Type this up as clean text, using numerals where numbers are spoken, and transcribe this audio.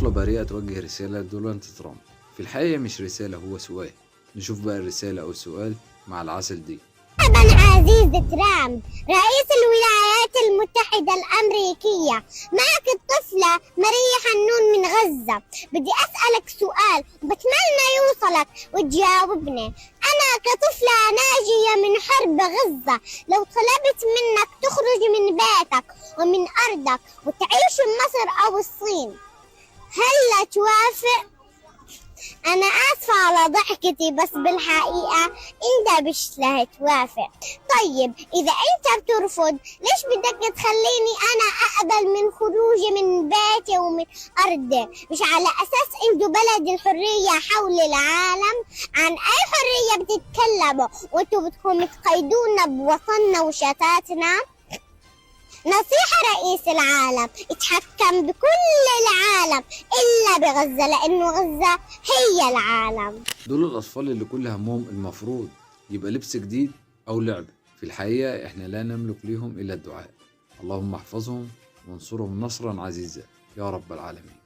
طفلة بريئة توجه رسالة لدونالد ترامب. في الحقيقة مش رسالة، هو سؤال. نشوف بقى الرسالة أو السؤال مع العسل دي. مرحبا عزيز ترامب رئيس الولايات المتحدة الأمريكية، معك الطفلة ماريا حنون من غزة. بدي أسألك سؤال بتمنى يوصلك وتجاوبني. أنا كطفلة ناجية من حرب غزة، لو طلبت منك تخرج من بيتك ومن أرضك وتعيش بمصر أو الصين، هل توافق؟ أنا آسفة على ضحكتي، بس بالحقيقة أنت مش لا توافق. طيب إذا أنت بترفض، ليش بدك تخليني أنا أقبل من خروجي من بيتي ومن أرضي؟ مش على أساس أنتوا بلد الحرية حول العالم؟ عن أي حرية بتتكلموا وأنتوا بدكم تقيدونا بوطننا وشتاتنا؟ نصيحة رئيس العالم، اتحكم بكل العالم إلا بغزة، لأنه غزة هي العالم. دول الأطفال اللي كل همهم المفروض يبقى لبس جديد أو لعب. في الحقيقة إحنا لا نملك ليهم إلا الدعاء، اللهم احفظهم وانصرهم نصرا عزيزا يا رب العالمين.